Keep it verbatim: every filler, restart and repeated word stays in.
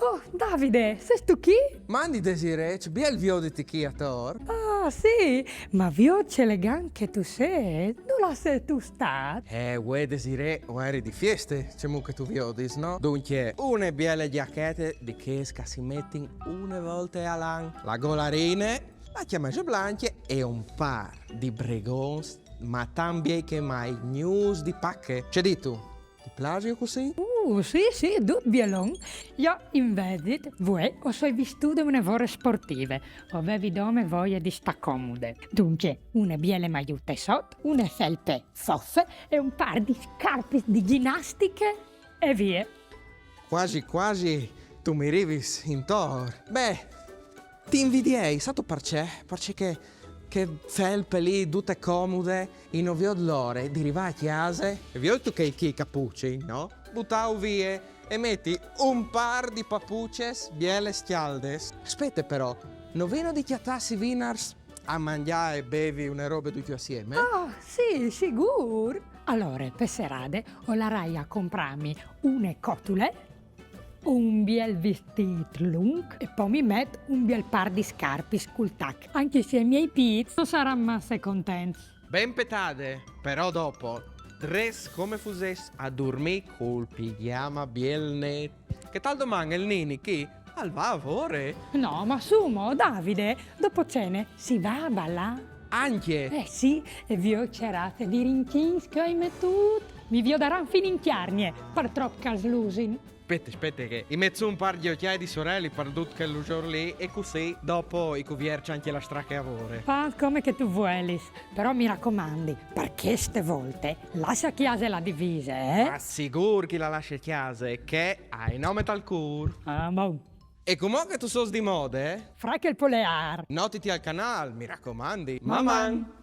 Oh, Davide, sêstu chi? Mandi Desirée, ce biel vioditi chi ator. Ah, sì, ma viôt ce elegant che tu sês, dulà sêstu stât? Eh, vuê Desirée, o jeri di fieste, cemût che tu viodis, no? Duncje, une biele gjachete di chês che si metin une volte al an, la golarine, la cjamese blancje e un pâr di bregons, ma tant biei che mai, gnûfs di pache. Ce distu? Ti plasio cussì? Uh, sì, sì, dut bielon. Jo invezit, vuê o soi vistude une vore sportive. O vevi dome voie di stâ comude. Duncje, une biele maiute sot, une felpe fofe e un pâr di scarpis di gjinastiche e vie. Cuasi cuasi tu mi rivis intor. Beh, ti invidiei, sâstu parcè? Parcè che chê felpe li, dute comude, e no viôt la ore di rivâ a cjase. E viodistu chei capucjis, no? Butâju vie e meti un pâr di papucjis bielis cjaldes. Spiete però, no vino di cjatâsi vinars a mangjâ e bevi une robe ducj assieme? Ah, sì, sigûr. Alore, pe serade, o larai a comprâmi une cotule, un biel vistît lunc e po mi met un biel pâr di scarpis cul tac. Ancje se i miei pîts no saran masse contents. Ben petade, però dopo, drets come fusès a durmî cul pigjama biel net. Che tal doman il Nini chi al va a vore? No, ma su mo, Davide, dopo cene si va a balâ. Ancje? Eh sì, e viôt ce raze di rinchins che o ai metût. Mi viodaran fin in cjargne, par trop che a slusin. Spiete, spiete che i met sù un pâr di ocjâi di soreli par dut chel lusôr li e cussì dopo i cuvierç ancje la strache a vore. Fâ come che tu vuelis, però mi racomandi, par cheste volte, lasse a cjase la divise, eh? Ma sigûr che la lasse a cjase, che o ai nome tal cûr. Ah, bon. E cumò che tu sôs di mode, eh? Frache il poleâr. Notiti al canâl, mi racomandi. Maman!